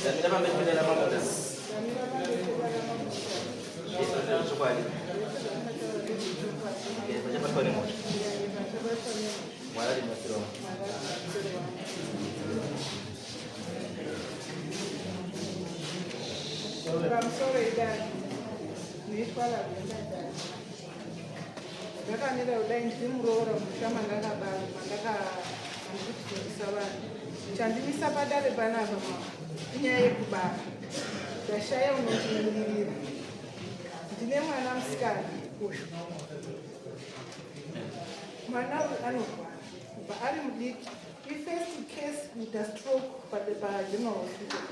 Ndamira pamberi pedare ramambo. Ndamira pamberi pedare ramambo. Zvese zvechokwadi. Vachabatwa nemhosva. Vachabatwa nemhosva. Mwari ari mubatsiri wangu. Mwari ari mubatsiri wangu. Pamusoro idare. Ndinoitwa Lavenda Dare. Ndakamira kudai ndiri muroora musha mandakabara mandaka mandikufundisa vanhu. Chandimisa padare panapa mama inyaya yekubara. Ndashaya unondimiririra. Ndine mwana musikana uyu. Mwana uyu anorwara kubva ari mudiki. Ifirst case kuita stroke paGeneral Hospital.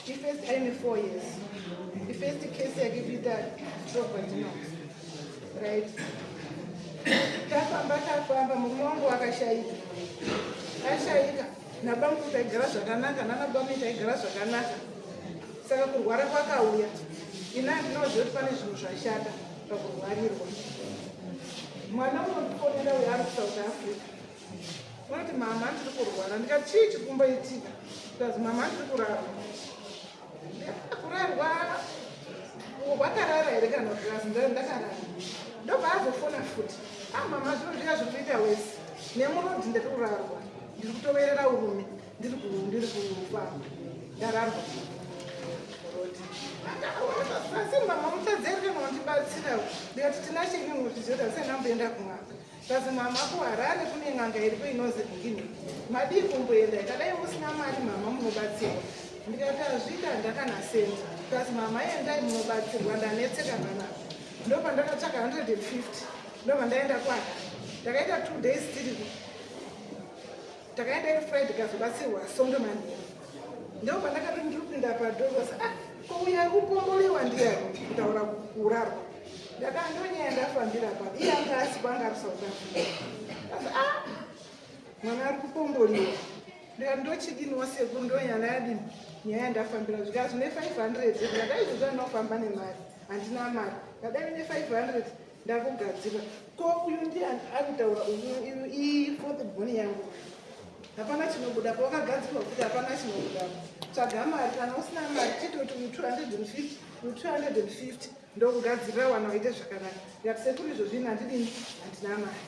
Ifirst aine 4 years. Ifirst case yake kuita stroke paGeneral Hospital. Right. Tafamba tafamba murume wangu akashaika. Ashaika nabangu taigara zvakanaka nanabamu taigara zvakanaka. Saka kurwara kwakauya. Ini handinoziva kuti pane zvinhu zvashata pakurwarirwa. Mwana unondifonera uyo ari kuSouth Africa. Unoti mama ndiri kurwara. Ndikati chii chiri kumboitika? Ndikazi mama ndiri kurarwa. Kurarwa wakarara here kana kuti kazi ndakarara. Ndobva azofona futi. Ah mama zviro zviya zviri kuita wese. Nemurodhi ndiri kurarwa. Ndiri kutoverera urume. Ndiri kufamba. Ndararwa. Asi mama mutadzeri kana wandibatsira. Ndikati Tinashe ini unozviziva kuti handisati ndamboenda kun'anga. Kazi mama kuHarare kune n'anga iriko inonzi Ringini. Madii kumboenda ikadai musina mari mama munobatsirwa. Ndikati hazviita handakana sendi. Kazi mama endai munobatsirwa ndanetseka panapa. Ndopandakatsvaka 150 ndobva ndaenda kuHarare. Ndakaita 2 days tiriko. Takaenda iri Friday kazobatsirwa Sondo manheru. Ndopandakati ndiri kupinda padoor vasi ah ko uya ari kukombolewa ndiyani kutaura kurarwa. Ndakati ndonyaya ndafambira pa iye anga asipo anga ari South Africa. Asi ah mwana ari kukomboliwa. Ndikati ndochidini wasekuru ndonyaya yadini nyaya yandafambira zvikanzi une 500 ndikati izvozvo andinofamba nemari handina mari ndadai ne 500 ndakugadzira ko uyu ndiye akutaura uyu ifourth born yangu hapana chinobuda po wakagadzirwa kuti hapana chinobuda tsvaga mari kana usina mari chitoti uyu 250 uyu 250 ndokugadzirira wana waite zvakanaka ndikati sekuru izvozvi ini handidini handina mari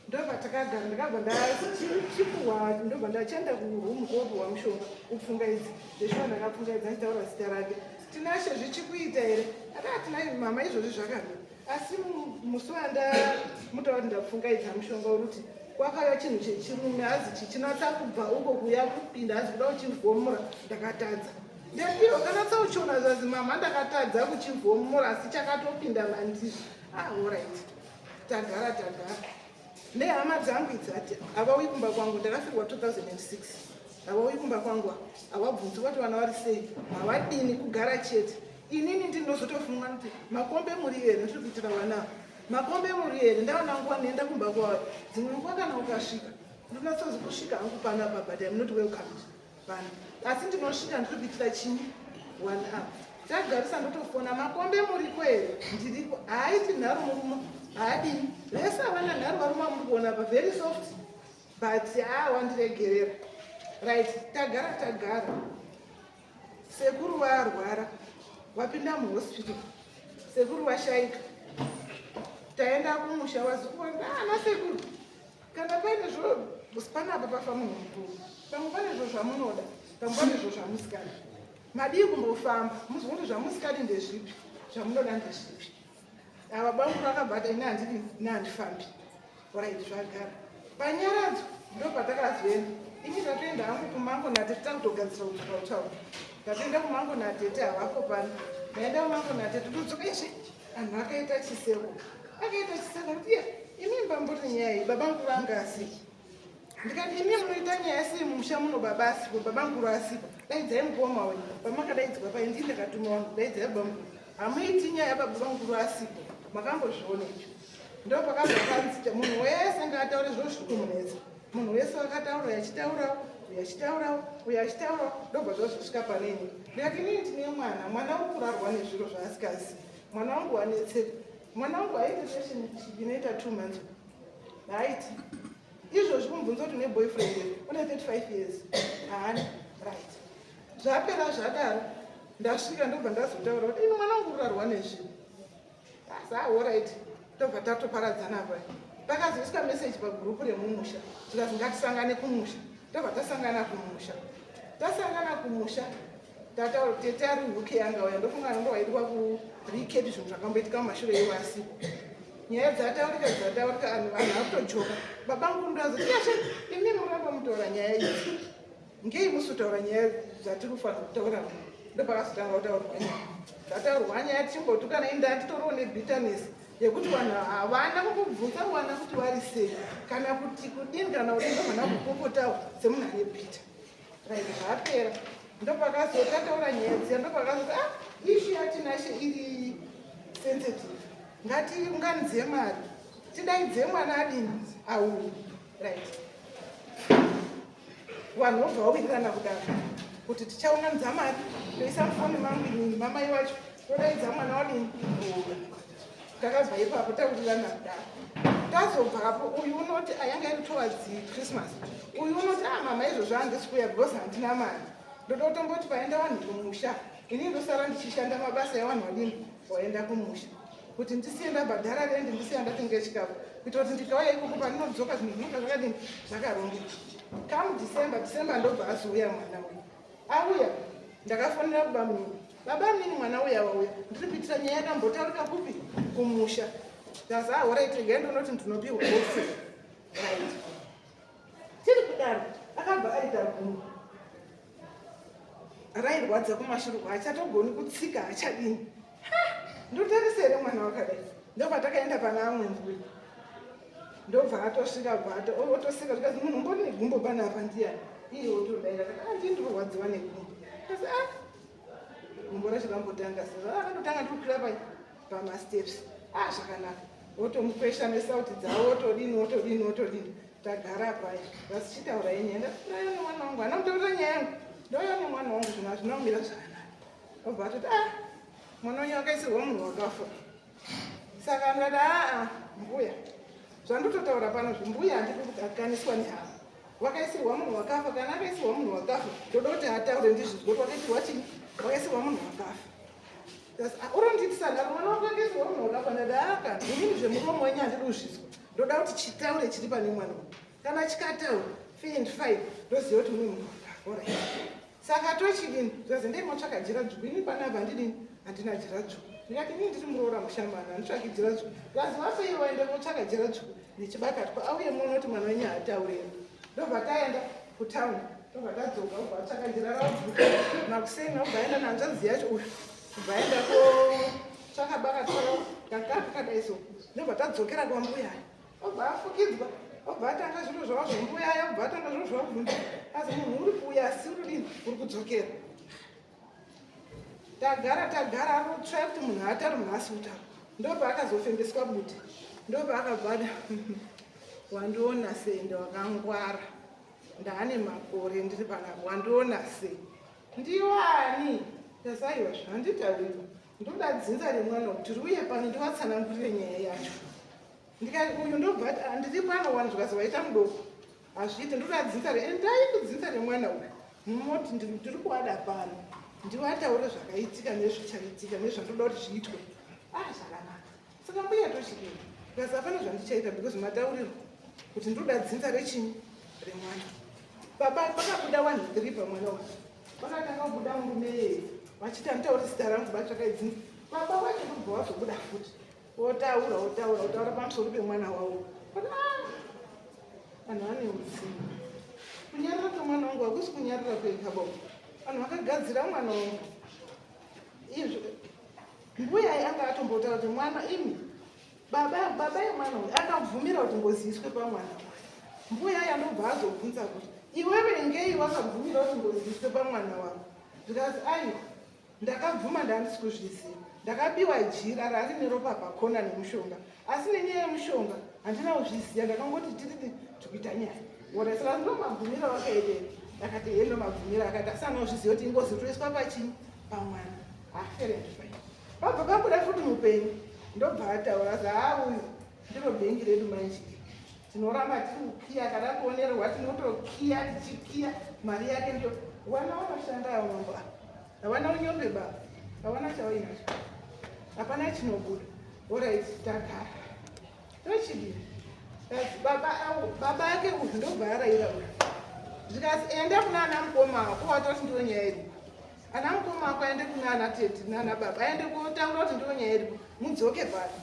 Ndopatakagara ndakabva ndachipuhwa ndobva ndachienda kuroom kopuhwa mushonga upfungaidzi zveshuwa ndakapfungaidza achitaura zita rake Tinashe zvichikuita here akati tinai mama izvozvi zvakamira asi musi wandamutaura kuti ndapfungaidza mushonga uri kuti kwakauya chinhu chechirume hazi chichinatsa kubva uko kuya kupinda hazi kuda kuchivhomora ndakatadza ndapiro kanatsa uchiona zvazi mama ndakatadza kuchivhomora asi chakatopinda mandiri ah orit Tagara tagara nehama dzangu idzi ati havauyi kumba kwangu ndakafirwa 2006 havauyi kumba kwangu havabvunzi kuti vana vari sei havadini kugara chete inini ndinozotofunga kuti makombe muri here ndiri kuitira vana ava makombe muri here ndaona nguva ndienda kumba kwavo dzimwe nguva kana ukasvika ndinatsozi kusvika hangu panapa but im not welcomed pano asi ndinosvika ndiri kuitira chii one up tagarisa ndotofona makombe muriko here ndiriko haaiti nharo murume haadini vese havana nharo varume vamuri kuona pa very soft but haa wandiregerera right tagara tagara sekuru varwara wapinda muhospital sekuru vashaika taenda kumusha wazukuru ana sekuru Kana paine zvo panapa pafa munhu mukuru, pamwe pane zvo zvamunoda, pamwe pane zvo zvamusikadi. Madii kumbofamba muzwe kuti zvamusikadi ndezvipi, zvamunoda ndezvipi. Ava bangu vakabata ini handidi ini handifambi. Orit zvagara. Panyaradzo ndopatakazoenda. Ini ndatoenda hangu kumango natete takutogadzira kudzoka kutaura. Ndatoenda kumango natete havako pano. Ndaenda kumango natete todzoka izvi. Anhu akaita chiseko. Akaita chiseko kuti iya imi mbamboti nyaya iyi baba nkuru anga asipo. Ndikati imi munoita nyaya sei mumusha muno baba asipo baba nkuru asipo. Daidzai mukoma wenyu. Pamakadaidzwa paye ndini ndakatuma vanhu kudaidzai baba mukuru. Hamuiti nyaya baba nkuru asipo. Makambozviona izvo. Ndopakabva panzi munhu wese ngaataure zviro zviri kumunetsa. Munhu wese akataura uyo achitaurawo uyo achitaurawo uyo achitaurawo ndobva zvazosvika pane ini. Ndikati inini ndine mwana, mwana uri kurarwa nezviro zvaasingazivi. Mwana wangu wanetseka. Mwana wangu haiti relationship inoita 2 months. Haiti. Izvozvi kumubvunza kuti une boyfriend here? Une 35 years. Haana. Right. Zvapera zvadaro, ndasvika ndobva ndazotaura kuti ini mwana wangu urarwa nezvinhu. Asi alright, tobva tatoparadzana paya. Pakazoiswa meseji pagurupu remumusha, zvikazi ngatisangane kumusha. Tobva tasangana kumusha. Tasangana kumusha, tataura tete ari UK anga uya, ndofunga ndo waitwa kurecap zvinhu zvakamboitika mumashure iwo asipo. Nyaya dzataurika dzataurika, vanhu vakutojoka. Baba vangu ndazoti, "Yashe, imi muramba mutaura nyaya idzi. Ngei musutaura nyaya dzatiri kufanira kutaura muno?" Ndopakazotanga kutaurwa nyaya. Dzataurwa nyaya tichimbotukana, inda nditoriwo nebitterness yekuti vanhu havana kukubvunza vana kuti vari sei kana kuti kudini kana kudini, ndobvana kupopotawo semunhu ane bitter. Right, zvapera, ndopakazotataura nyaya dziya, ndopakazoti, ah, issue yaTinashe iri sensitive, ngatiunganidze mari tidaidze mwana adini auye. Right, vanhu vobva vawirirana kudaro kuti tichaunganidza mari, toisa mufoni mangu inini mamai wacho, todaidza mwana wadini ouya. Takabva ipapo tawirirana kudaro. Tazobvapo, uyu unoti ayanga iri towards Christmas, uyu unoti, "Ah, mama, izvozvo handisi kuuya because handina mari. Ndoda kutomboti paenda vanhu kumusha, inini ndosara ndichishanda mabasa evanhu vadini waenda kumusha, kuti ndisiye ndabhadhara rendi, ndisiye ndatenga chikafu, kuitira kuti ndikauya ikoko pandinodzoka zvinhu zvinonga zvakadini zvakarongeka." Come December, December ndobva azouya mwana uyu. Auya, ndakafonera baba munini, "Baba munini, mwana uya wauya, ndiri kuitira nyaya yakambotaurika kupi kumusha." Kazi, "Alright, regai ndonoti ndinopiwa off." Right, tiri kudaro, akabva aita gumbo rairwadza kumashure, haachatogoni kutsika, haachadini. Ndotarisa here mwana wakadai? Ndobva pana amwe mbuya, ndobva atosvika, bva otoseka, zvikazi, "Munhu umbori negumbo panapa ndiani?" Iye otodaira kati, "Andii, ndikurwadziwa negumbo." Kasi, "A, gumbo racho rambotanga sezvo akandotanga ndiri kukwira pai pamasteps. A, zvakanaka." Wotomukwesha nesauti dzavo, wotodini, wotodini, wotodini. Tagara pai vasichitaura inyaya, ndauya nemwana wangu, hana mutaurira nyaya yangu, ndauya nemwana wangu, zvinhu hazvina kumira zvakanaka. Obva atoti, "A, mwana wenyu wakaisirwa munhu wakafa." Saka ndati, "Aa, mbuya, zvandototaura pano zvimbuya, handidi kukaniswa nehama. Wakaisirwa munhu wakafa, kana akaisirwa munhu wakafa, ndoda kuti ataure ndizvizwe kuti wakaisirwa chii, wakaisirwa munhu wakafa." Urondiitisa nharo, mwana wako akaisirwa munhu wakafa. Ndati, "Aka, inini zvemuromo wenyu handidi kuzvizwa. Ndoda kuti chitaure chiri pane mwana uyu. Kana chikataura fair and fine, ndoziva kuti mune munhu wakafa. Alright, saka tochidini?" Zvazi, "Ndei motsvaka jira dzvuku. Ini panapa handidini, handina jira dzvuku." Ndikati, "Inini ndiri muroora mushamani, handitsvaki jira dzvuku." Zvazi, "Vapei waende kotsvaka jira dzvuku nechibakatwa, auye muone kuti mwana wenyu haataureri." Ndobva taenda kutauni, ndobva tadzoka, ubva atsvaka jira ravo dzvuku. Makuseni obva aenda nehanzvadzi yacho uyu, ubva aenda kotsvaka bakatwa ravo kakaka kadai so. Ndobva tadzokera kwambuyaya, obva afukidzwa, obva atanga zviro zvavo zvembuyaya, obva atanga zviro zvavo bvunza. Asi munhu uri kuuya, asi uri dini, uri kudzokera. Tagara tagara, anotsvaya kuti munhu haatari, munhu asi kutaura. Ndobva akazofembeswa bute, ndobva akabva ada, "Wandiona sei? Ndawakangwara, ndaane makore ndiri panapa, wandiona sei? Ndiwani?" Tasaiwa, zvanditauriwa, ndoda dzinza remwana kuti riuye pano ndivatsanangurire nyaya yacho. Ndikati, "Uyu ndobva ati, handiri pano wani." Zvikazi, "Waita mudoko, hazviiti, ndoda dzinza re, endai kudzinza remwana uyu, mumoti ndiri kuwada pano, ndivataure zvakaitika nezvichaitika nezvandoda kuti zviitwe." "Ah, zvakanaka. Saka mbuya tochidini?" Because hapana zvandichaita, because mataurirwa kuti ndoda dzinza rechinyi remwana. Baba pakabuda vanhu three pamwana uyu. Pakatanga kubuda murume iyeye vachiti, "Handitauri zita rangu, batsvakai dzinza." Baba vacho kubva vazobuda futi, wotaura, wotaura, wotaura pamusoro pemwana wavo kuti, "Ah, vanhu vane utsinye. Kunyarira kwemwana wangu hakusi kunyarira kwega baba. Vanhu vakagadzira mwana wangu izvo." Mbuya anga atombotaura kuti mwana imi baba, baba yemwana uyu akabvumira kuti ngozi iswe pamwana uyu. Mbuya yandobva azobvunza kuti, "Iwewe ngei wakabvumira kuti ngozi iswe pamwana wako?" Zvikazi, "Aiwa, ndakabvuma, ndandisi kuzviziva. Ndakabiwa jira rari neropa pakona nemushonga, asi nenyaya yemushonga handina kuzviziva. Ndakangoti tiriti tikuita nyaya ora." Saka ndo mabvumiro wakaitei? Akati, "He, ndo mabvumiro." Akati, "Asi anozviziva kuti ingozi toiswa pachii pamwana." Fair and fine. Pabva pabuda futi mupenyu, ndobva ataura za, "Ha, uyu ndiro bhengi redu manje, tinoramba tiri kukiya. Kada kuonererwa, tinotokiya, tichikiya mari yake." Ndio Wana wanoshanda avo mambo ava havana unyombe baba, havana chavainacho, hapana chinobuda. Alright, tagara tochidii? Baba avo, baba ake uyu ndobva arayira uyu, zvikasi enda kuna ana mukoma ako, watoti ndiyo nyaya iripo. Ana mukoma ako aende kuna ana tete nana baba, aende kotaura kuti ndiyo nyaya iripo, mudzoke pano.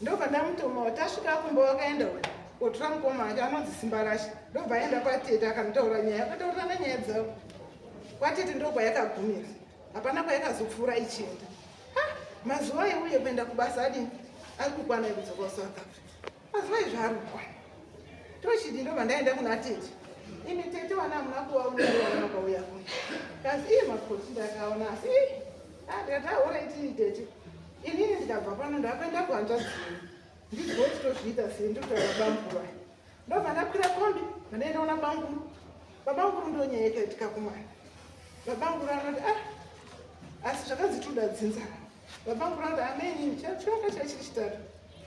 Ndobva ndamutoma, tasvika kumba wakaenda uyu kotora mukoma ake anonzi Simbarashe, ndobva aenda kwatete akanotaura nyaya, akataurirana nyaya dzavo kwatete, ndokwayakagumira, hapana kwayakazopfuura ichienda. Mazuva euye kuenda kubasa adini ari kukwana ekudzoka kuSouth Africa, mazuva izvo ari kukwana, tochidi ndobva ndaenda kuna tete. Imi tete, wana hamuna kuvaona wana wakauya kuno? Kasi iye makoti ndakaona, asi ndikati alright tete, inini ndikabva pano ndakuenda kuhanzvadzi yenyu, ndizvo kuti tozviita sei? Ndikutaura bamukuru aya. Ndobva ndakwira kombi, ndandaenda kuna bamukuru. Babamukuru, ndo nyaya yakaitika kumwana. Babamukuru anoti, ah, asi zvakanzi toda dzinza. Babamukuru anoti, ameni chivaka chachiri chitatu,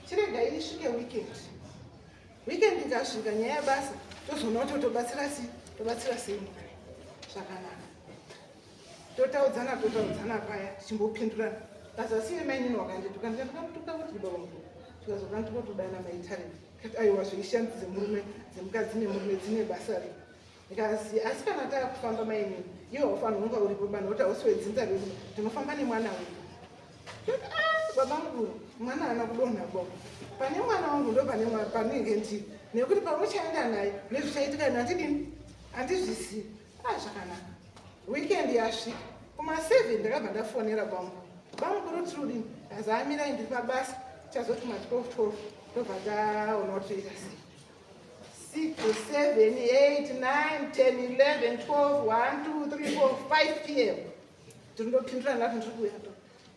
chiregai isvike weekend. Weekend ikasvika, nyaya yebasa tozoona kuti tobatsira sei, tobatsira sei mwana zvakanaka. Totaudzana, totaudzana paya, tichimbopindurana kazasiye mainini wakandituka, ndikatuka kuti baba mukuru, tikazokantuka todana maitare, kati aiwa, zveishanzi dzemurume, dzemukadzi nemurume dzine basa rei? Ndikazi asi kana taakufamba mainini, iwe haufanira kunga uripo bana, kuti hausi wedzinza redu, tinofamba nemwana wedu. Ah, baba mukuru, mwana haana kudonha bo, pane mwana wangu ndo pane panenge ndiri, nekuti pauchaenda naye nezvichaitika ino handidini, handizvisivi. Ah, zvakanaka. Weekend yasvika kuma7, ndakabva ndafonera bamukuru. Bamukuru, tirudini? Azamirai, ndiri pabasa, chazoti ma12 12, ndobva taona kuti toita sei. 6, 7, 8, 9, 10, 11, 12, 1, 2, 3, 4, 5 p.m. Tirindopindura ndati ndiri kuuya to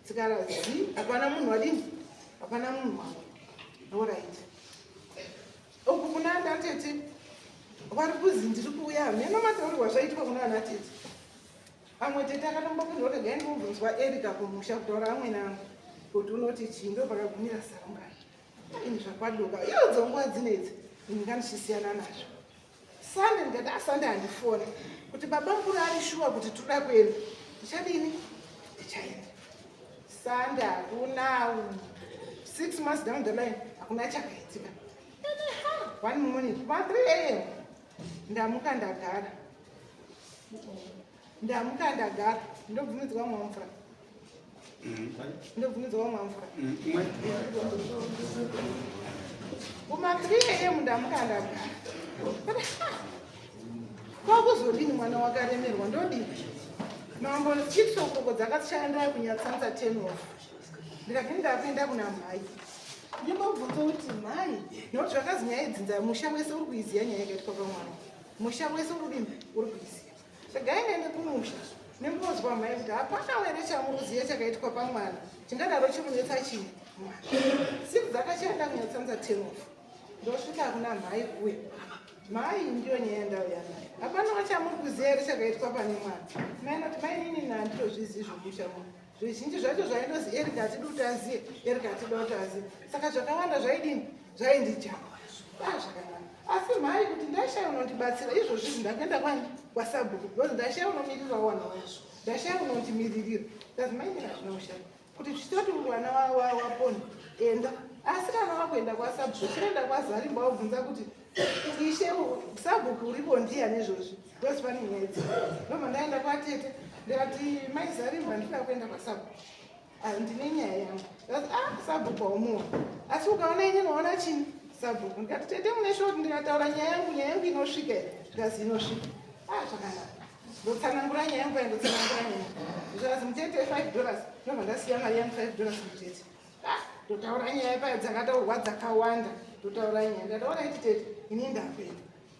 tsikara zi, hapana munhu wadini, hapana munhu wauya. Alright, uku kuna ana tete vari kuzi ndiri kuuya, mheno mataurirwa zvaitwa kuna ana tete. Amwe tete akatombopindura kuti gai ndikubvunzwa Erika kumusha, kutaura amwene angu kuti unoti chii, ndo pakagumira sarungano. Ini zvakwadoka iyodzo nguva dzinedzi ini ngandichisiyana nazvo. Sande ndikati asande handifoni kuti baba mukuru ari sure kuti toda kuenda, ndichadini? Ndichaenda Sande. Hakuna 6 months down the line, hakuna chakaitika. One morning ma3 a.m. ndamuka ndagara, ndamuka ndagara, ndobvumidzwa kumwa mvura, ndobvumidzwa kumwa mvura. Kuma3 a.m. ndamuka ndagara, kwakuzodini? Mwana wakaremerwa, ndodini mambo? Chitsokoko dzakashanda kunyatsanza 10 off. Ndikati ndakuenda kuna mhai, ndimbobvunza kuti mhai, nokuti zvakazi nyaya idzinza musha wese uri kuiziya, nyaya yakaitwa pamwana, musha wese uri kudini, uri kuiziya. Regai ndiende kumusha nembozwa mhai kuti hapana were chamuruziya chakaitwa pamwana chingadaro chikunetsa chii mwana. Siku dzakashanda kunyatsanza 10 off, ndosvika kuna mhai kuya. Mhai, ndiyo nyaya ndauya nayo, hapana wachamuri kuziya here chakaitwa pane mwana? Mai noti, mainini nanditozvizivi zvomusha muno, zvizhinji zvacho zvaindozi Erika hatidi kuti aziye, Erika hatidi kuti aziye, saka zvakawanda zvaidini, zvaindijamba ba zvakanaka. Asi mhai, kuti ndashaya unondibatsira izvozvizvi, ndakuenda kwani? Kwasabhuku, because ndashaya unomirirawo wana wangu, ndashaya unondimiririra. Kazi mainini, hazvina kushaya kuti zvichitoti mwana wapona, enda. Asi kana wakuenda kwasabhuku, chienda kwaZarimba, wabvunza kuti ishe sabhuku uripo ndiyani izvozvi, because pane nyaya idzi. Ndobva ndaenda kwatete, ndikati mai Zarimba, ndinoda kuenda kwasabhuku, ndine nyaya yangu. Ah, sabhuku haumuoni, asi ukaona inini waona chini? Sabhuku. Ndikati tete, mune shoti ndikataura nyaya yangu, nyaya yangu inosvika here? Ndikazi inosvika. Ah, zvakanaka. Ndotsanangura nyaya yangu, ndotsanangura nyaya, zvikazi mutete $5. Ndobva ndasiya mari yangu $5 mutete. Ah, ndotaura nyaya paya, dzakataurwa dzakawanda, ndotaura nyaya, ndataura iti tete, ini ndakuenda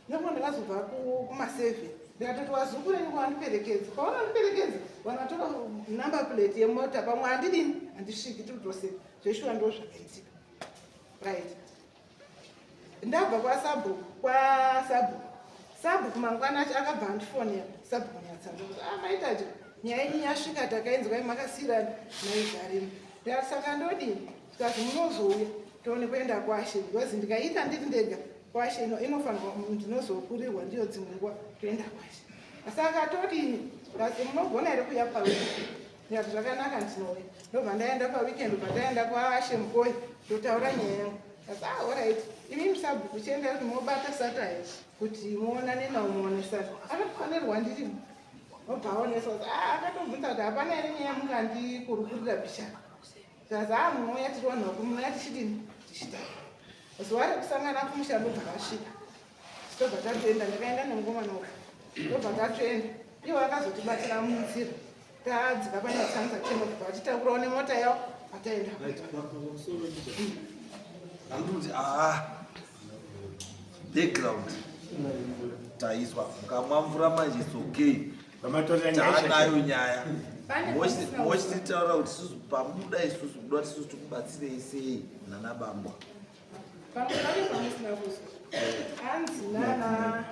nokuti ndakazobva kuma7, ndikatoti wazukuru enyu kwavandiperekedza, pavanondiperekedza vanatora number plate yemota, pamwe handidini, handisviki, tiri kutoseka. Zveshuwa ndo zvakaitika. Right, ndabva kwasabhuku, kwasabhuku, sabhuku mangwana acho akabva andifonera sabhuku Nyatsanza kuti ah, maitacho nyaya yenyu yasvika, takainzwa, makasiyirana maizarima. Ndikati saka ndodini? Tikazi munozouya tione kuenda kwashe, because ndikaita ndiri ndega kwashe inofanirwa ndinozokurirwa ndiyo dzimwe nguva, toenda kwashe. Saka todini? Ndati munogona here kuuya paweekend? Ndikati zvakanaka ndinouya. Ndobva ndaenda paweekend ubva taenda kwaAshe Mukoyi ndotaura nyaya yangu. Ndati ah alright, imi musabhuku chiendai kuti mobata Satai kuti muonane nawo muonesane. Akatofanirwa ndirimo. Obva aonesa kuti ah akatobvunza kuti hapana here nyaya mungandikurukurira bishana. Zvazi ah munouya tiri vanhu vakuru munouya tichidini tichitaura. Zuva rekusangana kumusha ndobva vasvika. Tobva tatoenda ndakaenda nemukomana uyu. Tobva tatoenda. Ivo vakazotibatsira munzira. Tadzika panyatsanza cheno kubva vatitakurawo nemota yavo pataenda. Handikuti ah background taizwa mukamwa mvura manje it's okay. Taanayo nyaya. Mochitaura kuti isusu pamuda isusu kuda kuti isusu tikubatsirei sei nana bambo. Pamwe pane pamusina kuzwa. Hanzi nana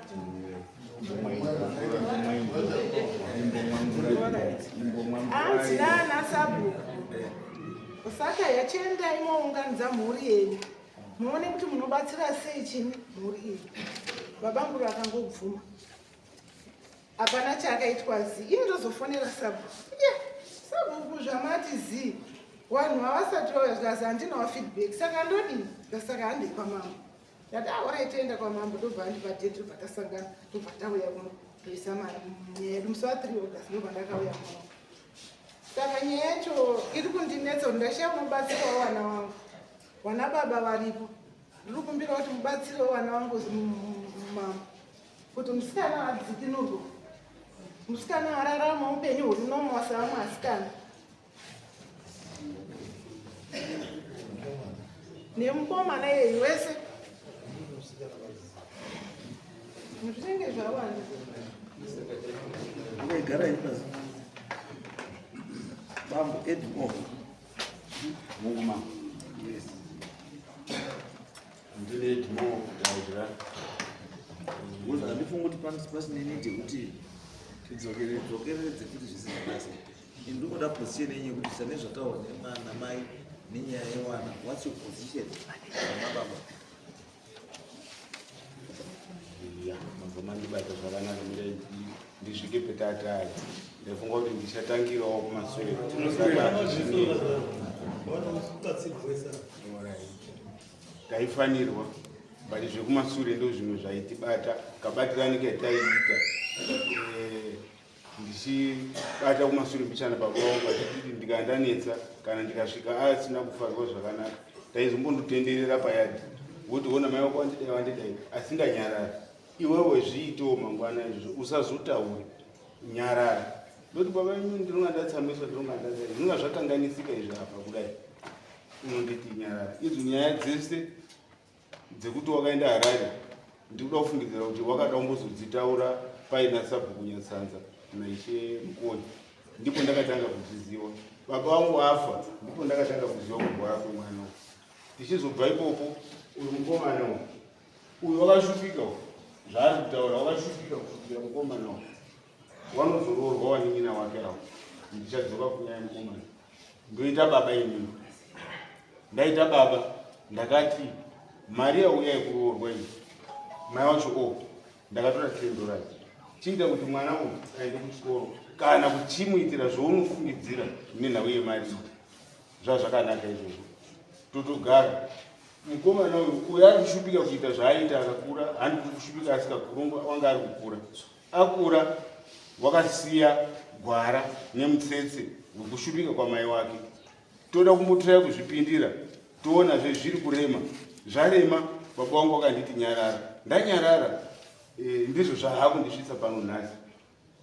hanzi nana sabhuku saka yachiendai mounganidza mhuri yenyu muone kuti munobatsira sei chini mhuri iyi. Babamukuru akangobvuma hapana chaakaitwa zii ini ndozofonera sabhuku ye sabhuku zvamati zii vanhu havasati vauya zvikazi handinawo feedback saka ndodii saka handei kwamambo ndati aorai toenda kwamambo ndobva andipa date tobva tasangana tobva tauya kuno toisa nyaya yedu musi wa 3 August ndobva ndakauya kuno saka nyaya yacho iri kundinetsa kuti ndashiya mubatsirawo vana vangu vana baba varipo ndiri kumbira kuti mubatsirewo vana vangu mambo kuti musikana adzikinurwe musikana ararama upenyu huri normal sevamwe asikana nemukomana iyeyu wese zvinenge zvawanda. Ungaigara iri pasi. Bambo Edmore. Mungu mama. Yes. Ndine Edmore Daudra. Because handifungi kuti pasine need yekuti tidzokeredze kuti zvisina basa. Ini ndikuda position yenyu yekuti sane zvataurwa nemwana mai nenyaya yewana. What's your position? Mama baba. Ya, mabva mandibata zvakanaka mira ndisvike petatari. Ndaifunga kuti ndichatangirawo kumasure. Saka taifanirwa but zvekumasure ndo zvimwe zvaitibata kabatirani ketaiita ndichibata kumasure mbichana baba vangu vachititi ndikandanetsa kana ndikasvika asina kufarwa zvakanaka taizombondotenderera payadhi woti ona mai wako wandidai wandidai asi ndanyarara iwewe zviitewo mangwana izvozvo usazotaure nyarara ndoti baba imi ndinonga ndatsamwiswa ndinonga ndatsa zvinonga zvakanganisika izvi apa kudai unonditi nyarara idzo nyaya dzese dzekuti wakaenda Harare ndikuda kufungidzira kuti wakada kumbozodzitaura paina sabhuku Nyatsanza naishe Mukoni ndipo ndakatanga kuzviziva baba vangu afa ndipo ndakatanga kuziva kurwara kwemwana uyu tichizobva ipopo uyu mukomana uyu uyu wakashupika uyu zvaari kutaura wakashupika kusvikira mukomana uyu wanozoroorwa wanin'ina wake avo ndichadzoka kunyaya mukomana ndoita baba inini ndaita baba ndakati mari yauya yekuroorwa iyi mai wacho o oh, ndakatora ten dollars chiita kuti mwana uyu aende kuchikoro kana kuchimuitira zvaunofungidzira nenhau yemari iyi zvazvakanaka izvozvo totogara mukomana uyu uyo ari kushupika kuita zvaaita akakura handi kuti kushupika asikakurungwa wanga ari kukura akura wakasiya gwara nemutsetse wekushupika kwamai wake toda kumbotiraya kuzvipindira toonazve zviri kurema zvarema baba wangu wakanditi nyarara ndanyarara e, ndizvo zvaakundisvitsa pano nhasi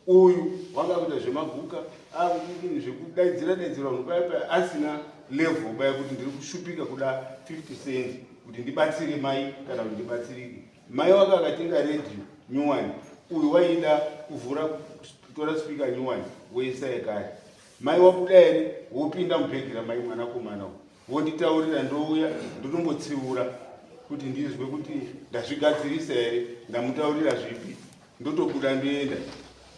uyu wanga kuita zvemaguka akudini zvekudaidzira daidzira vanhu paya paya asina level baya kuti ndiri kushupika kuda 50 cent kuti ndibatsire mai kana kuti ndibatsirike mai wake akatenga radio nyuwani uyu waida kuvhura kutora speaker nyuwani woisa yekare mai wabuda here wopinda mubhegi ramai mwanakomana uyu wonditaurira ndouya ndotombotsiura kuti ndizwe kuti ndazvigadzirisa here ndamutaurira zvipi ndotobuda ndoenda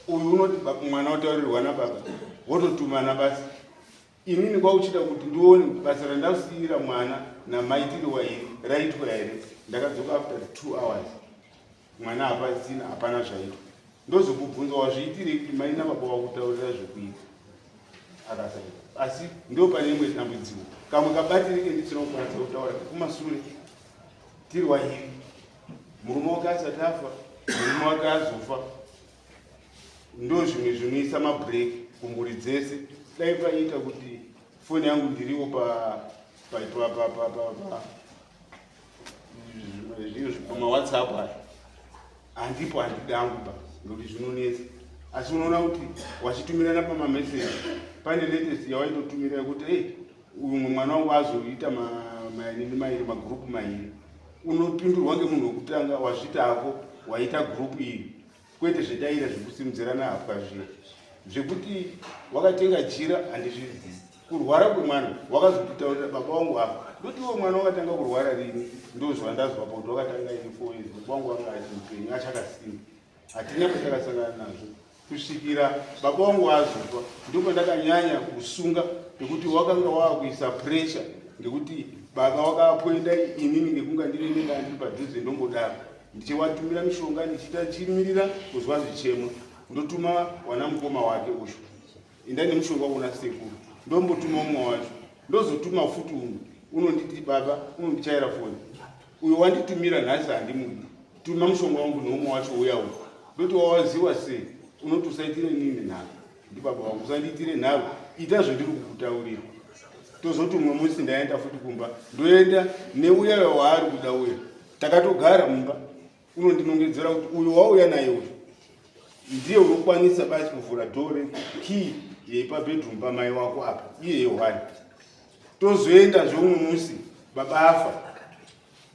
uyu unoti mwana otaurirwa nababa wototumana basi inini kwakuchida kuti ndione kuti basa randasiira mwana namaitiro wairi raitwa here ndakadzoka after 2 hours mwana hapasina hapana zvaitwa. Ndozokubvunza wazviitirei kuti mai nababa wakutaurira zvekuita. Akasaita. Asi ndo pane imwe dambudziko. Kamwe kabatire kendisina kukwanisa kutaura kumasure tiri wairi. Murume wake asati afa, murume wake azofa. Ndo zvimwe zvinoisa mabreak kumhuri dzese. Dai paita kuti foni yangu ndiriwo pa pa pa pa pa pa pa pamawhatsapp aya handipo handidangu ba nokuti zvinonetsa asi unoona kuti wachitumirana pamameseji pane latest yawaitotumira yekuti ei uyu mumwe mwana wangu azoita manini mairi magrupu mairi unopindurwa ngemunhu wekutanga wazviita hako waita grupu iri kwete zvetaira zvekusimudzirana hapwa zviya zvekuti wakatenga jira handizvizivi kurwara kwemwana wakazokutaurira baba wangu apa ndoti iwe mwana wakatanga kurwara rini ndozvandazwa pakuti wakatanga ini 4 years baba wangu anga achimupenyu achakasimba hatina patakasangana nazvo kusvikira baba wangu azofa ndopandakanyanya kusunga nekuti wakanga wakuisa pressure ngekuti baba wakapoenda inini ngekunga ndiri ndinga ndiri padhuze ndombodaro ndichiwatumira mishonga ndichiita chimirira kuzwa zvichemo ndotuma wana mukoma wake uyu enda nemushonga kuna sekuru ndombotuma umwe wacho ndozotuma futi umwe unonditi baba unondichaira foni uyo wanditumira nhasi handimudi tuma mushonga wangu neumwe wacho uya uyu ndoti wawaziwa sei unoti usaitire nini nharo ndibaba wangu usandiitire nharo ita zvandiri kukutaurira tozoti umwe musi ndaenda futi kumba ndoenda neuya waari kuda uya takatogara mumba unondinongedzera kuti uyo wauya naye uyu ndiye unokwanisa basi kuvhura dhore key yepabedroom pamai wako apa iye yohani tozoenda zveumwe musi baba afa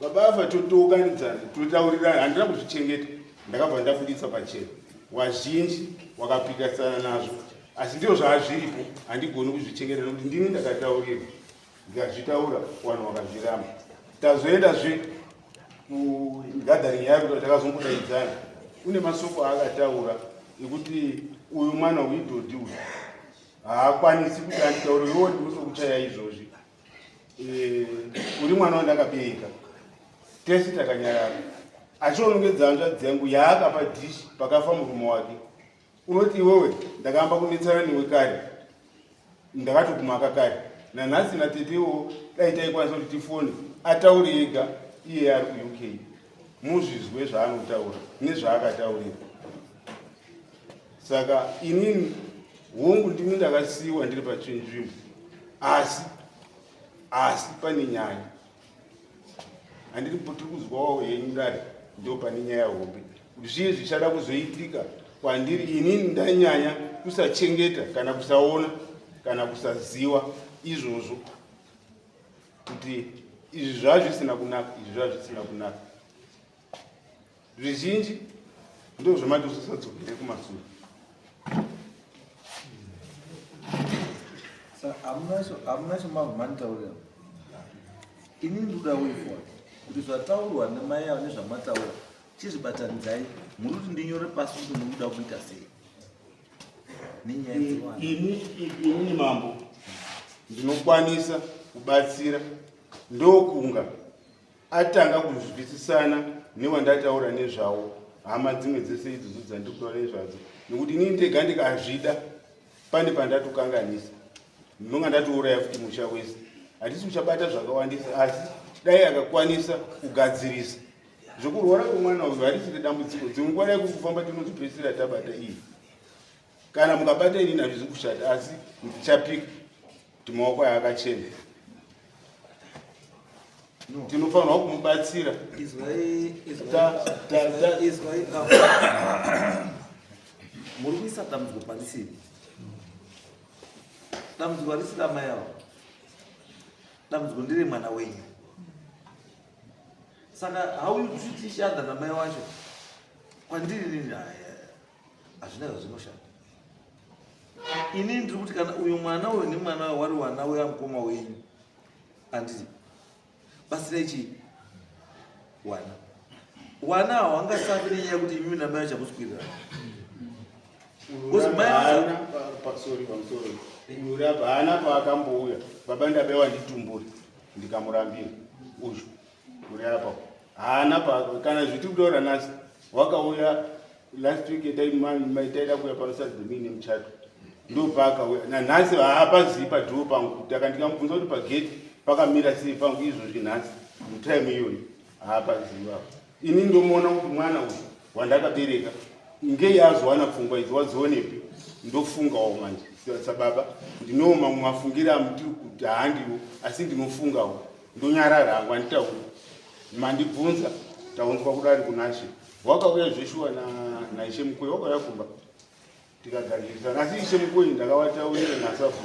baba afa totounganidzana totaurirana handina kuzvichengeta ndakabva ndabuditsa pachena wazhinji wakapikasana nazvo asi ndizvo zvaazviripo handigoni kuzvichengeta nokuti ndini ndakataurirwa ndikazvitaura vanhu vakazviramba tazoendazve kugathering yayo takazongodaidzana une masoko aakataura ekuti uyu mwana uidhodhi uyu haakwanisi kuti anditaure iwo ndinotokuchaya izvozvi eh, uri mwana wandakabereka tese takanyarara achionongedza hanzvadzi yangu yaakapa dhishi pakafa murume wake unoti iwewe ndakaamba kunetsana newe kare ndakatokumaka kare nanhasi natetewo dai taikwanisa kuti tifone ataure ega iye ari kuuk muzvizwe zvaanotaura nezvaakataurira saka inini hongu ndini ndakasiyiwa ndiri pachinzvimbo asi asi pane nyaya handiri tiri kuzwawo henyu dare ndo pane nyaya hombe zvii zvichada kuzoitika kwandiri inini ndanyanya kusachengeta kana kusaona kana kusaziwa izvozvo kuti izvi zvazvisina kunaka izvi zvazvisina kunaka zvizhinji ndo zvamati usasadzokere kumasure hamuna chomabva manditaurira ini ndikuda way forward kuti zvataurwa nemai avo nezvamataura chizvibatanidzai muri kuti ndinyore pasi kuti muri kuda kuita sei nenyaya dzewana inini mambo ndinokwanisa kubatsira ndokunga atanga kunzwisisana newandataura nezvawo hama dzimwe dzese idzodzo dzandiri kutaura nezvadzo nekuti inini ndega ndikazvida pane pandatokanganisa ndinonga ndatouraya futi musha wese hatisi kuchabata zvakawandisa asi dai akakwanisa kugadzirisa zvekurwara kwemwana uyu harisiri dambudziko dzimwe nguva dai kufamba tinozopedzisira tabata iyi kana mukabata inini hazvizi kushata asi ndichapika kuti maoko aya akachena tinofanirwa kumubatsira muri kuisa dambudziko parisiri dambudziko harisi ramai avo dambudziko ndere mwana wenyu saka how you treat each other namai wacho kwandiri nini hazvina zvazvinoshanda inini ndiri kuti kana uyu mwana uyu nemwana uyu wari wana uya mukoma wenyu anditi batsirai chii wana wana hawangasafi nenyaya yekuti imimi namai vachakuswirira haana paakambouya baba ndabewa nditumbure ndikamurambira uyu uri apa haana pa kana zviti kutaura nhasi wakauya Last week taida kuuya pano Saturday muine muchato, ndopaakauya. Nanhasi haapazivi padhoo pangu. Taka ndikamubvunza kuti pagate pakamira sei pangu izvozvi nhasi mutime iyoyi, haapazivi apo. Ini ndomuona kuti mwana uyu wandakabereka ngei azowana pfungwa idzi, wadzionepi? Ndofungawo manje sababa, ndinowo mamwe mafungiro amutiri kuti haandiwo, asi ndinofungawo, ndonyarara hangu, handitauri. Mandibvunza, taunzwa kudari kunashe, wakauya zveshuwa naishe Mukwe, wakauya kumba tikagadzirisana. Asi ishe Mukwe ndakavataurira nasafu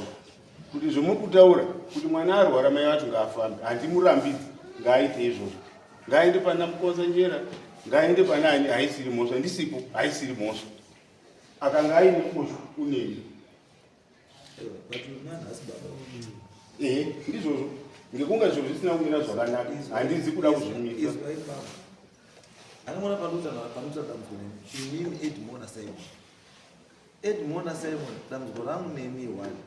kuti zvomuri kutaura kuti mwana arwara, mai vacho ngaafambe, handimurambidzi, ngaaite izvozvo, ngaaende pana Mukonza Njera, ngaaende pana ani, haisiri mhosva, ndisipo, haisiri mhosva. Akanga aine kosho uneni. But mwana hasi baba. Ehe, ndizvozvo, ngekunga zviro zvisina kumira zvakanaka, handizi kuda kuzvimisa. Izwai baba, anoona panoita dambudziko nemi inini Edmona Simon, Edmona Simon, dambudziko rangu nemi one,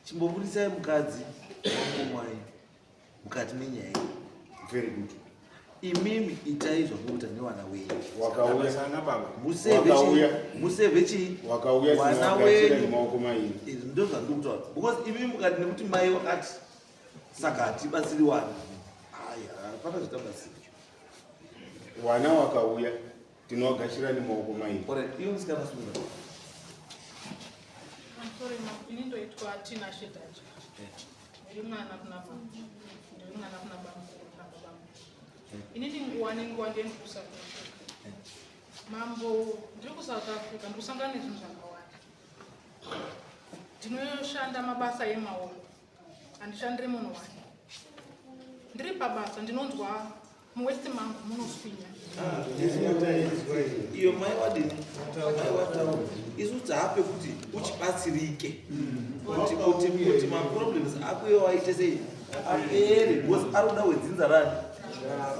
chimbobudisai mukadzi wangomwai mukati menyaya iyi. Very good. Imimi itai zvamukuita nevana wenyu. Wakauya. Sana baba. Wakauya. Musevhe chii? Wakauya. Wana Tinowagashira wenyu. nemaoko mairi. Izvi ndo zvandiri kutaura, because imimi mukati nekuti mai wakati saka hatibatsiri wana, aya hapana zvitabatsiri. Wana wakauya, tinowagashira nemaoko mairi. Alright, iwe musikana sunga. I'm sorry, ma. Ini ndoitwa Tina Shedaji. Ndiri mwana kuna mama. Ndiri mwana kuna bamukuru na baba. Inini nguva nenguva ndiye ndiri kuSouth Africa. Mambo, ndiri kuSouth Africa, ndiri kusangana nezvinhu zvakawanda. Ndinoshanda mabasa emaoko. Handishandiri munhu wani. Ndiri pabasa, ndinonzwa muwaist mangu munoswinya. Iyo mai wadini, mai wataura, isu taape kuti uchibatsirike kuti maproblems ako iwo aite sei apere, because ari kuda wedzinza rani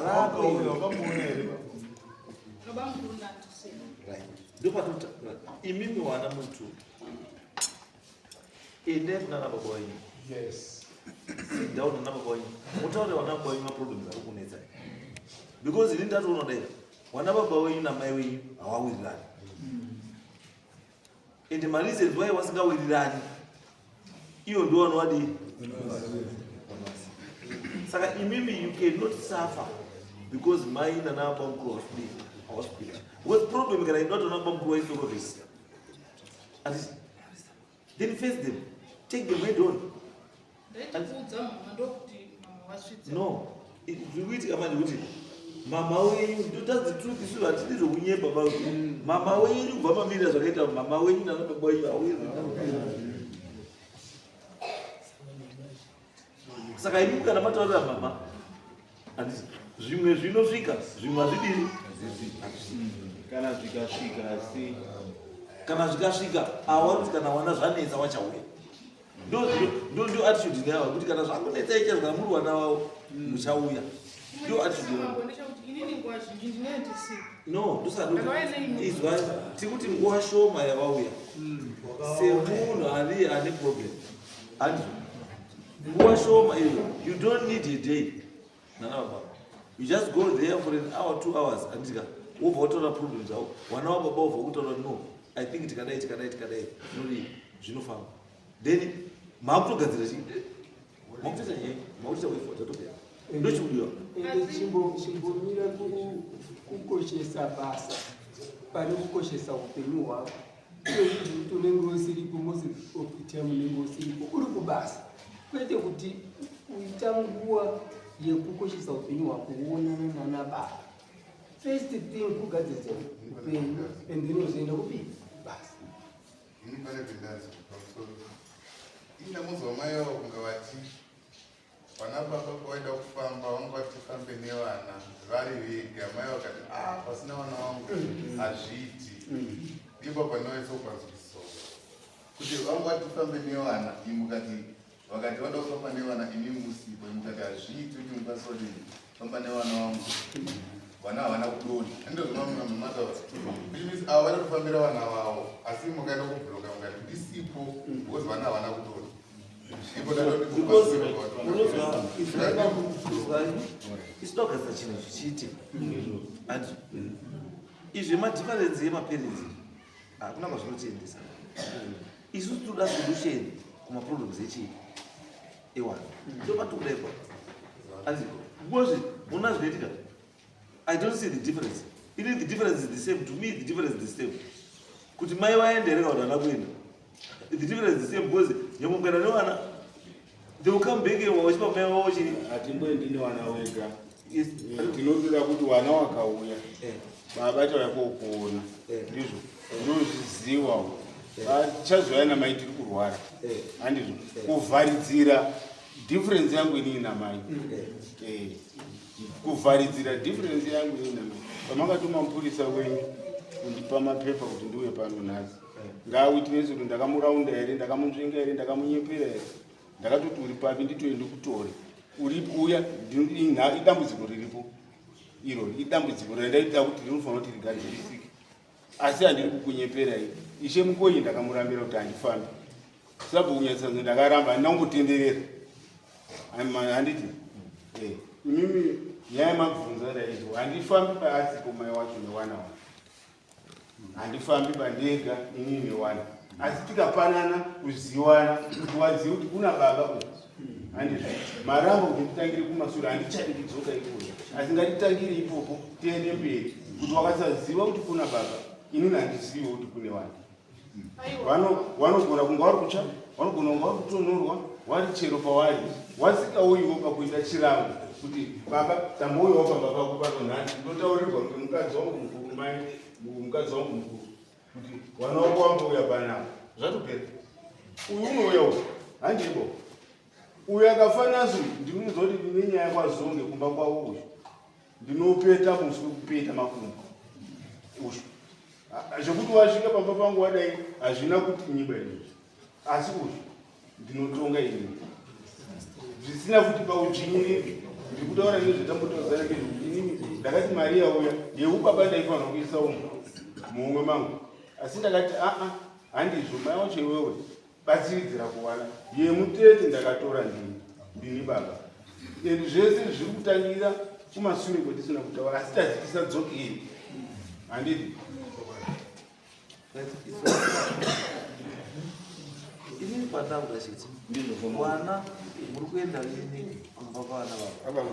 rako iwe. Wakamuona here? Baba mukuru ndandisina. Right, ndopatota imimi wana mutu, endai kunana baba wenyu. Sit down nana baba wenyu, mutaure wana baba wenyu maproblems ari kunetsa, because ini ndatoona dai wana baba wenyu namai wenyu hawawirirani, and mareasons why wasingawirirani iyo ndo wanowadii. Saka imimi you cannot suffer because mai nana baba mukuru hawasudii, hawasikuita, because problem kana inotona baba mukuru waisorovhesi and then face them, take them head on. Ndaitikuudza mama, ndokuti mama wasvitsa. No, zviri kuitika manje kuti mama wenyu, that's the truth, isu hatidi zvokunyepa ba. Mama wenyu kubva mamirira zvakaita mama wenyu nana baba wenyu hawiri. Saka imi kana mataurira mama, handiti zvimwe zvinosvika, zvimwe hazvidiri. Kana zvikasvika asi Kana zvikasvika awa kuti kana wana zvanetsa wachauya, ndo attitude neava kuti kana zvakunetsa ichazvo, kana muri wana wavo muchauya, ndo attitude yavo. Mambo, ndechekuti inini nguva zhinji ndinenge ndisipo. No, ndosaka. Ndakauya neimwe. Izwa, tikuti nguva shoma yavauya semunhu ari ane problem, handizvo? Nguva shoma iyo, you don't need a day nana baba, you just go there for an hour, 2 hours, handika? Wobva wataura problem dzavo, wana wababa wobva kutaura, "No, I think tikadai, tikadai, tikadai, zvinodii, zvinofamba." Then maakutogadzira chii? Makutoita nyaya, makutoita way forward, zvatopera, ndochikudiwa. Ende chimbomira kukoshesa basa pane kukoshesa upenyu hwako. Uye kuti unenge usiripo most of the time, unenge usiripo, uri kubasa, kwete kuti uita nguva yekukoshesa upenyu hwako uonana nana baba. First thing kugadzirisa upenyu and then uzoenda kupi? Basa. Ini pane zvindanzi pamusoro ini ndamuzwa mai vavo kunge vati vana baba pavaida kufamba vanga vatifambe nevana vari vega, mai vakati, "A, pasina vana vangu hazviiti." Ipo panoisa kupanzwisiso kuti vanga vatifambe nevana, imukati vakati vada kufamba nevana, imi musipo, imukati hazviiti kuti mukwanisa kudini famba nevana vangu, vana havana kudonha. Andozvamamataura, which means ava vada kufambira vana vavo, asi mukaenda kubhuloka mukati ndisipo because vana havana kudonha. Ipo ndadoti Because unozwa, izwai, isu togadzira chinhu chichiite, and Izvi madifference yemaparents hakuna kwazvinotiendesa. Isusu tinoda solution kumaproblems echii ewana. Ndopatikuda ipapo. Anzi because muna zvinoitika I don't see the difference. Even the difference is the same. To me, the difference is the same. Kuti mai vaende here kana kuti havana kuenda. The difference is the same because nyangwe mukaenda nevana, they will come back and vachipa mai vavo chii. Hatimboendi nevana wega. Yes. Tinotoda kuti vana vakauya Eh. baba tauya kokuona Eh. ndizvo ndozvizivawo vachazouya namai tiri kurwara Eh. handizvo kuvharidzira difference yangu inini namai. Kuvharidzira difference yangu inini namai pamakatuma mupurisa wenyu kundipa mapepa kuti ndiuye pano nhasi, ngaawitness kuti ndakamuraunda here, ndakamunzvenga here, ndakamunyepera here. Ndakatoti uri papi nditoe ndikutore uri uya. Idambudziko riripo iro, idambudziko randaida kuti rinofanira kuti rigadzirisike, asi handiri kukunyeperai. Ishe Mukonyi ndakamurambira kuti handifambi sabhukunyatsanzo, ndakaramba, handina kungotenderera. Handiti imimi nyaya yemabvunza ndaizwa, handifambi paasipo mai wacho newana wacho, handifambi pandega inini newana, asi tikapanana kuziwana kuti wazive kuti kuna baba uku. Handizvo maramba kuti nditangire kumashure, handichadi kudzoka ikoko, asi ngatitangire ipopo tiende mberi kuti wakasaziva kuti kuna baba, inini handiziviwo kuti kune wana. Vanogona kunge vari kutsva, vanogona kunge vari kutonhorwa, vari chero pavari wasikauyiwo pakuita chirango kuti baba tambouyawo pamba pako pano nhasi, ndotaurirwa ngemukadzi wangu mukuru, mai mukadzi wangu mukuru, kuti wana wako wambouya panapa, zvatopera. Uyu unouya uyu handibo uyu akafanaso, ndinoziva kuti ndine nyaya kwazonge kumba kwavo. Uyu ndinopeta muswe, kupeta makumbo uyu zvekuti wasvika pamba pangu wadai, hazvina kuti nyiba izvozvo, asi uyu ndinotonga ini zvisina futi paudzvinyiriri. Ndiri kutaura nezvetambotaudzana ngezvekuti inini ndakati mari yauya yeubaba ndaifanira kuisa umu muhomwe mangu, asi ndakati aa, handizvo, mai wacho iwewe batsiridzira kuwana yemutete, ndakatora ndini baba, and zvese zviri kutangira kumasure kwetisina kutaura, asi tazi tisadzokeri, handiti? Inini pandakuda chiti vana muri kuenda rini kumba kwavana vavo?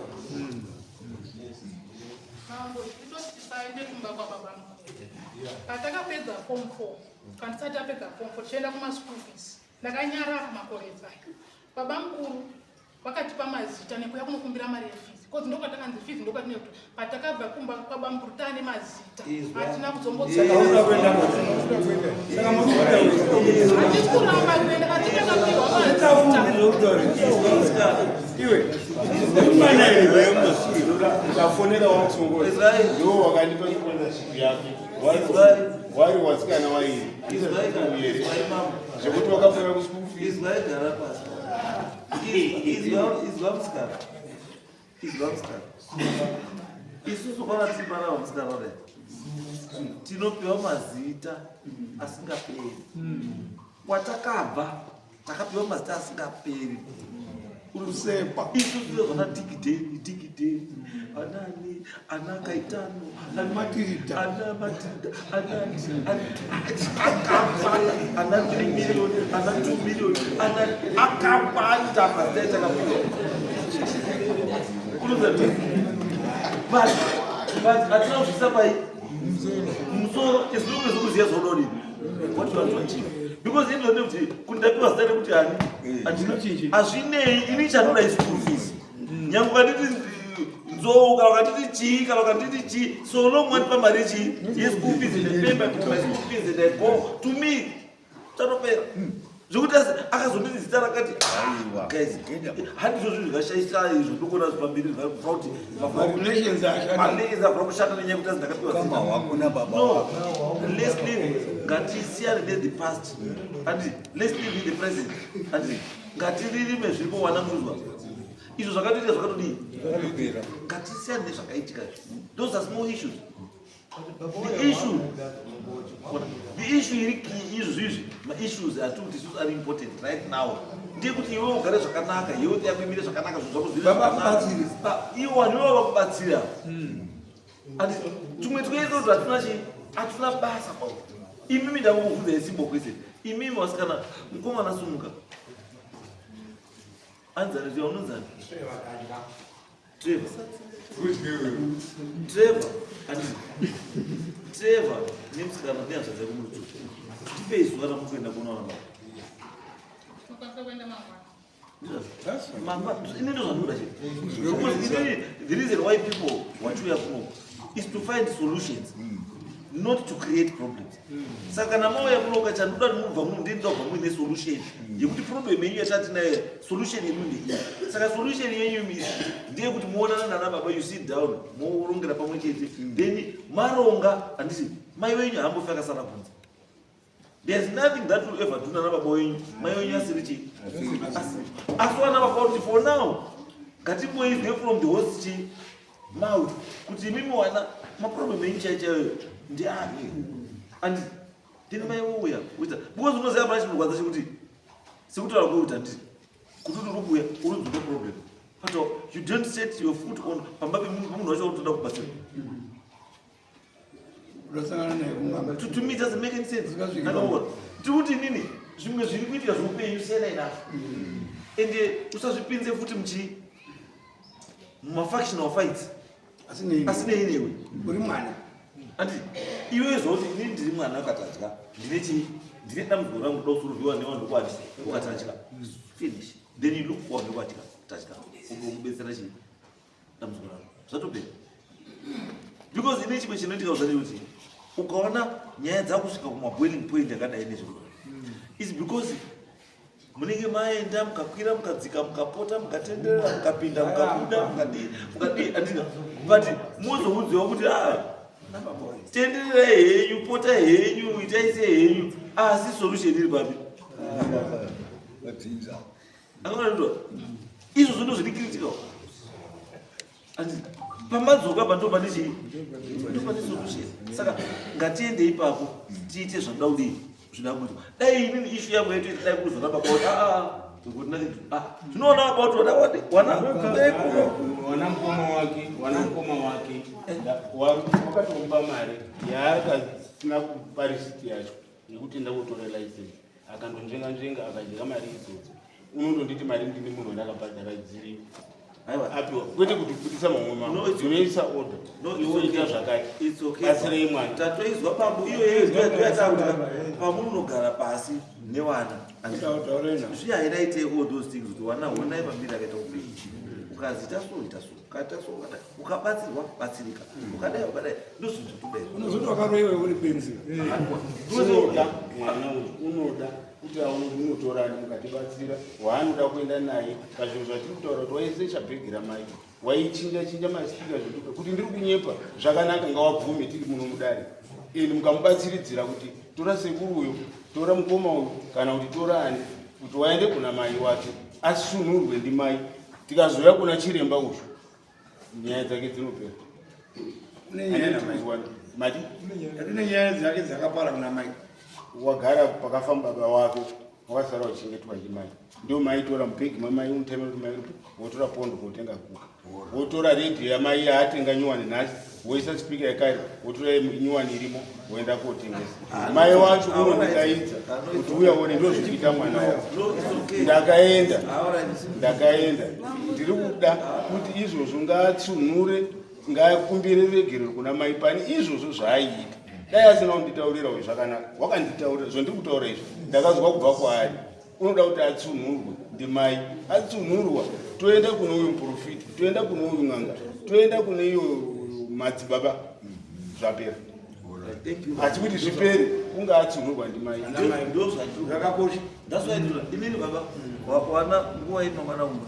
Mambo, titoti tisaende kumba kwababa mukuru. Patakapedza form 4, kana tisati tapedza form 4, tichienda kumaschool fees, ndakanyarara makore aya. Baba mukuru vakatipa mazita nekuya kunokumbira mari yefees, cause ndokwatakanzi fees ndokwatine kuti patakabva kumba kwababa mukuru taane mazita, hatina kuzombothatisi kuramba kuenda, asi takapiwa mazita. Iwe ndafonera wamutsongori, ndo wakandipa sponsorship yake, wari wasikana wairi zvekuti wakafona kuschool fees. Izwai, gara pasi. Izwa musikana, izwa musikana, isusu kana tiri pana vamusikana kudai tinopiwa mazita asingaperi. Kwatakabva takapiwa mazita asingaperi. Kusekwa. Isusu zvana Dhigidheni, Dhigidheni, anani, ana Kaitano, Ana Matilda. Ana Matilda, anani, akawanda, ana 3 million, ana 2 million, ana akawanda mazita etakapiwa. Unoziva, but hatina kuzvisa pai musoro as long as ukuziva zvaunodini, what you want to achieve, because inoone kuti kundapiwa zita rekuti ani hazvinei, ini chanoda ischool fees. Nyange ukanditi nzou kana ukanditi chii kana ukanditi chii, so long wandipa mari chii yeschool fees and I pay my school fees and I go, to me chatopera. Zvekuti asi akazonditi zita rakati, guys, handizvo zvinhu zvingashaisa izvo. Ndokona zvipambiri zvabva kuti Marelations ashata. Marelations abva kushata nenyaya yekuti azi ndakapiwa Kama zita. wako nababa No, wako. let's live, ngatisiyane ne the past and let's live in the present. And ngatiririme zviripo wana muzwa izvo zvakatoitika zvakatodii. Zvakatopera. Ngatisiyane nezvakaitika, those are small issues. The issue iri key izvo zvizvi, maissues atiri kuti isusu ari important right now ndeyekuti iwe ugare zvakanaka, health yako imire zvakanaka, zvinhu zvako zviri Baba zvakanaka. kubatsire. Iwo vanhu ivo vakubatsira, and tumwe twese kuti hatina chii. Hatina basa kwavo. Imimi ndakukubvunza isimbo kwese. Imimi wasikana mukomana sumuka. Anzani zviya unonzani? Trevor. Trevor. Anditi. Trevor nemusikana nehanzvadzi yako muri two. Tipei zuva ramukuenda kunoona baba. Tinokwanisa kuenda mangwana. Mama, ini ndozvandinoda chete. Because inini, the reason why people wachiuya kuno is to find solutions, not to create problems. Saka kana mauya kuno kachandoda kuti mubva muno ndini ndobva muine solution yekuti problem yenyu yatinayo solution yedu ndeiyi. Saka solution yenyu imi ndeyekuti muonana nana baba, you sit down, morongera pamwe chete, then maronga handiti mai wenyu haambofi akasara kunze. There's nothing that will ever do nana baba wenyu mai wenyu asiri chii asi vana baba kuti for now ngatimboizwe from the horse chii mouth kuti imimi wana maproblem enyu chai chaiyo ndiapi and then mai wouya kuita because unoziva pana chinorwadza chekuti sekutaura kwekuti handiti kuti uri kuuya uri problem but you don't set your foot on pamba pemunhu wacho unotoda kubatsira. Unosangana naye kumama. To me it doesn't make any sense. Zvikazvika. Anoona. Tiri kuti inini zvimwe zviri kuitika zveupenyu siyana enough. Ende usazvipinze futi muchi mumafactional fights Asinei. asinei newe. Uri mwana. Andi iwe zvoti inini ndiri mwana akatadya ndine chii ndine dambudziko rangu kuda kusuruvhiwa nevanhu kwati ukatadya finish then you look for vanhu kwatya tadya unomubetsera chii dambudziko rako zvatopera because ine chimwe chinoitika zvati kuti ukaona nyaya dzakusvika kumaboiling point akadai nezvekuda is because munenge maenda mukakwira mukadzika mukapota mukatenderera mukapinda mukabuda mukadii mukadii andina but mozoudziwa kuti a tendererai henyu potai henyu itai sei henyu asi solution iri papi Vadzidza. akaona izvozvo ndo zviri critical. Andi pamadzoka apa ndo pane chii ndo pane solution. Saka ngatiende ipapo tiite zvanoda kudii zvinoda kuitwa. Dai inini issue yangu yaitoita dai kuzona baba kuti aa kuti nothing to ah zvinoona baba kuti wana wana wana kuno wana mukoma wake wana mukoma wake wakatomupa mari yaakasina kupa risiti yacho yekuti enda kotora license akandonzvenga nzvenga akadya mari idzodzo unondonditi mari ndini munhu wandakabhadhara dziripo aiwa apiwa kwete kuti budisa mamwe No, mamwe it's unoisa order No, it's iwe ita okay. zvakati It's okay. batsirei mwana tatoizwa pambo iyo ndoyatakuti pamunogara pasi newana Taurena. zvihairaite all those things kuti wana honai pambiri akaita upenyu ukazi ita so ita so ukaita so ukadai ukabatsirwa batsirika ukadai ukadai ndozvinhu zvatodai. Unozoti wakaroiwa uri benzi. Unoda mwana uyu unoda kuti aone kuti unotorani mukatibatsira waanoda kuenda naye pazvinhu zvatiri kutaura kuti waisecha bhegi ramai waichinja chinja masipika zveduka kuti ndiri kunyepa zvakanaka ngawabvume tiri muno mudare and mukamubatsiridzira kuti tora sekuru uyo tora mukoma uyu kana kuti tora ani kuti waende kuna mai wake asunhurwe ndimai tikazoya kuna chiremba uyu nyaya dzake dzinopera. Une nyaya namai. Mati Une nyaya dzake dzakapara kuna mai. Wagara pakafamba baba wako wakasara uchichengetwa ndimai ndio maitora mubhegi mamai unotemera kuti mai wotora pondo kotenga kuka wotora redhiyo yamai yaatenga nyuwani nhasi woisa spika yekare wotora nyuwani irimo woenda kotengesa mai wacho unondidaidza kuti uya uone ndo zvikuita mwana wako. No, it's okay. Ndakaenda Alright. ndakaenda ndiri kuda kuti izvozvo ngaatsunhure ngakumbire regerero kuna mai pani izvozvo zvaaiita dai asina kunditaurira uyu zvakanaka wakanditaurira zvondiri kutaura izvi ndakazwa kubva kwaari unoda kuti atsunhurwe ndimai atsunhurwa toenda kune uyu muprofiti toenda kune uyu n'anga toenda kune iyo madzibaba zvapera. Thank you. Asi kuti zvipere kunge atsunhurwa ndimai. Ndo zvatiri Zvakakosha. That's why ndinoda inini baba wana nguva ino mwana umba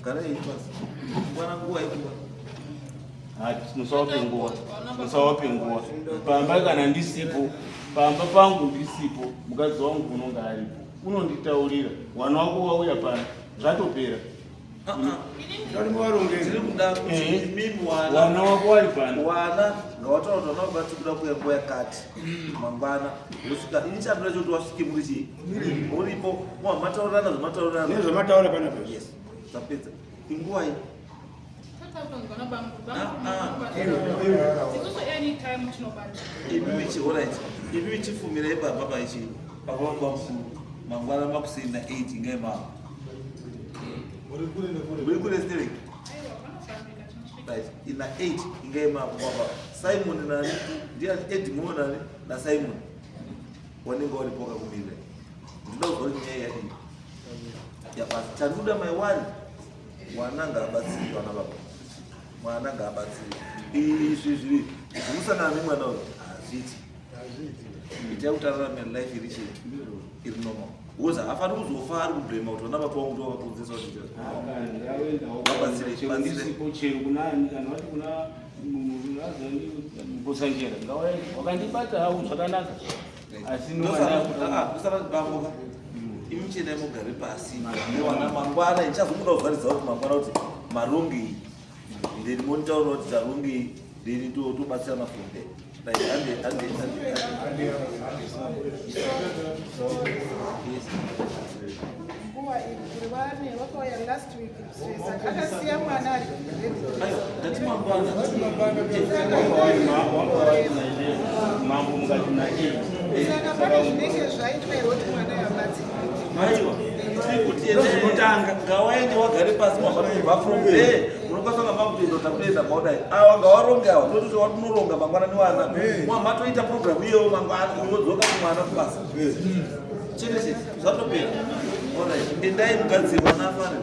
gara pasi wana nguva yekumba. Musawape nguva musawape nguva pamba kana ndisipo pamba pangu ndisipo mukadzi wangu unonga aripo unonditaurira wana wako wauya pano zvatopera. Ndati muvarongere. Tiri kuda kuti imimi wana wana wako wari pano wana ngawataura kuti vana baba tiri kuda kuuya nguva yakati mangwana wosvika ini chandoda chekuti wasvike muri chii muripo muhamataurirana zvamataurirana Nezvamataura panapa. Yes, tapedza inguva iyi. Tatakutonzwa nabamukuru. Ah, ah. Isusu anytime tinobata. Imi michi alright. Imi michifumirai baba paichi. Baba vangu vamukuru. Mangwana makuseni na 8 ingai mama. Muri kure nekure. Muri kure stereki. Aiwa, panofambika tinosvika. Right. Ina 8 ingai mama baba. Simon nani? Ndiani Edmond nani? Na Simon. Wanenge waripo vakakumirira. Ndinoda kuzwa kuti nyaya yadii. Yabasa. Chanduda mai wani. Mwana ngaabatsirwe vana baba. Mwana ngaabatsirwe. Izvi zviri zvinosangana nemwana uyu hazviiti. Itai kuti ararame life iri chii? Iri normal. Because haafaniri kuzofa ari kublema kuti vana baba vangu ndivo vakakonzeresa kuti ndiite. Vabatsire, Chero batsire. ndisipo chero kunani kana vati kuna muposanjera wakandibata hau zvakanaka asi Ndosara bambo ka. Imi muchiendai mugare pasi newana mangwana ichazomuda kuzvaridza kuti mangwana kuti marongei then monitaura kuti tarongei then tobatsirana from there. Right, hande hande hande. Yes. Nguva iri kuri vane vakauya last week saka akasiya mwana ari grade. Aiwa, ndati mangwana. Mambo mukati na 8. Saka pane zvinenge zvaitwa here kuti mwana yabatsirwa? Aiwa, tiri kuti endai ngawaende wagare pasi mabva from there munokwanisa kunga makutoenda takutoenda maudai awa ngawaronge awa tototi watunoronga mangwana newana mwamatoita program iyoyo mangwana unodzoka kumwana kubasa chete chete zvatopera. Alright, endai mugadzire mwana afare.